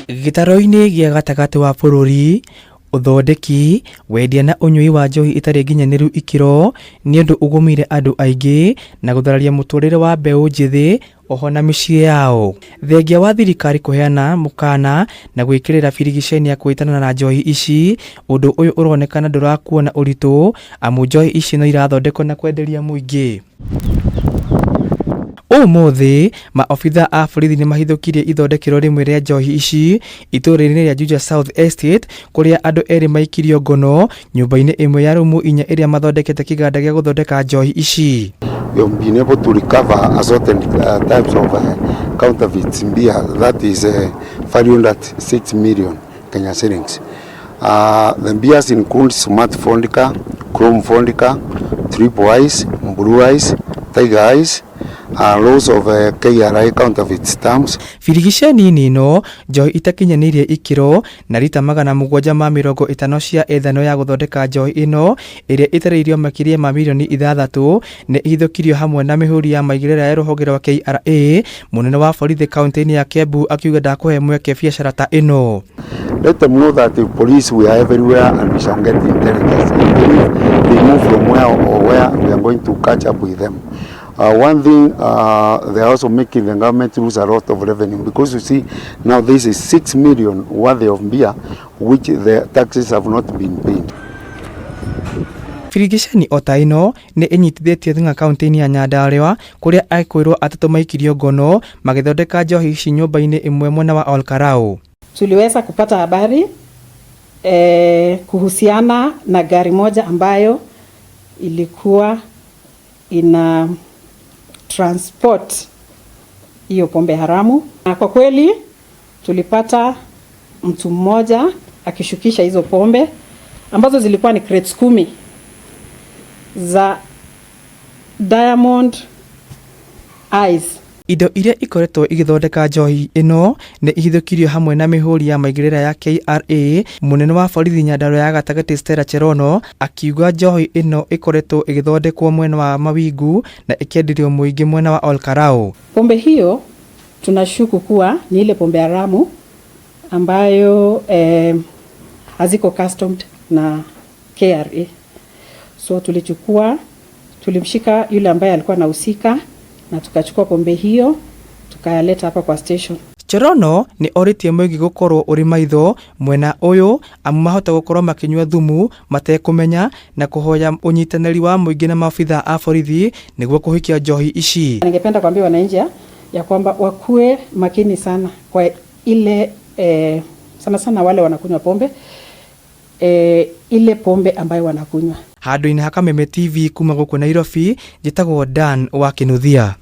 Gĩtaro-inĩ gĩa gatagatĩ wa bũrũri, ũthondeki, wendia na ũnyui wa njohi ĩtarĩ nginyanĩru ikĩro nĩ ũndũ ũgũmĩire andũ aingĩ na gũthararia mũtũrĩre wa mbeũ njĩthĩ oho na mĩciĩ yao. Thengia wa thirikari kũheana mũkana na gwĩkĩrĩra birigiceni ya kũhĩtana na njohi ici, ũndũ ũyũ ũronekana ndũrakuo na ũritũ amu njohi ici no irathondekwo na kwenderia mũingĩ. Ũmũthĩ, maobithaa a borithi nĩ mahithũkirie ithondekero rĩmwe rĩa njohi ici itũũra-inĩ rĩa Juja South Estate kũrĩa andũ erĩ maikirio ngono nyũmba-inĩ ĩmwe ya rumu inya ĩrĩa mathondekete kĩganda gĩa gũthondeka njohi ici. We have been able to recover a certain types of counterfeit beer that is valued at 6 million Kenya shillings. The beers include Smart Vodka, Chrome Vodka, Triple Ice, Blue Ice, Tiger Ice, lots of KRA counterfeit stamps. Birigiceni-inĩ ĩno njohi itakinyanĩirie ikĩro na rita 750 cia ethano ya gũthondeka njohi ĩno ĩrĩa ĩtarĩirio makĩria ma mirioni 6 nĩ ihithũkirio hamwe na mĩhũri ya maigĩrĩra ya rũhonge rwa KRA. Mũnene wa borithi kaunti-inĩ ya Kiambu akiuga ndakũhe mweke biacara ta ĩno. Let them know that the police, we are everywhere and we shall get intelligence. Even if they move from where or where, we are going to catch up with them. One thing, they are also making the government lose a lot of revenue because, you see, now this is 6 million worth of beer which the taxes have not been paid. Birigiceni o ta ĩno nĩ ĩnyitithĩtio thing'a kaunti-inĩ ya Nyandarua kũrĩa ekũĩrwo atatũ maikirio ngono magĩthondeka njohi ici nyũmba-inĩ ĩmwe mwena wa Olkalau. Tuliweza kupata habari kuhusiana na gari moja ambayo ilikuwa ina transport hiyo pombe haramu, na kwa kweli tulipata mtu mmoja akishukisha hizo pombe ambazo zilikuwa ni crates 10 za Diamond Ice. Indo iria ikoretwo igĩthondeka njohi ĩno nĩ ihithũkirio hamwe na mĩhũri ya maigĩrĩra ya KRA. Mũnene wa borithi Nyandarua ya gatagatĩ Stella Cherono akiuga njohi ĩno ĩkoretwo ĩgĩthondekwo mwena wa Mawingu na ĩkenderio mũingĩ mwena wa Olkalau. Pombe hiyo tunashuku kuwa ni ile pombe haramu ambayo haziko customed na KRA. So tulichukua, tulimshika yule ambaye alikuwa anahusika na tukachukua pombe hiyo tukayaleta hapa kwa station. Cherono nĩ orĩtie mũingĩ gũkorwo ũrĩ maitho mwena ũyũ amu mahota gũkorwo makĩnyua thumu matekũmenya na kũhoya ũnyitanĩri wa mũingĩ na maabithaa a borithi nĩguo kũhikia njohi ici. Ningependa kuambia wananchi ya kwamba wakuwe makini sana kwa ile sana sana wale wanakunywa pombe, ile pombe ambayo wanakunywa. Handũ-inĩ ha Kameme TV kuma gũkũ Nairobi, njĩtagwo Dan wa Kĩnuthia.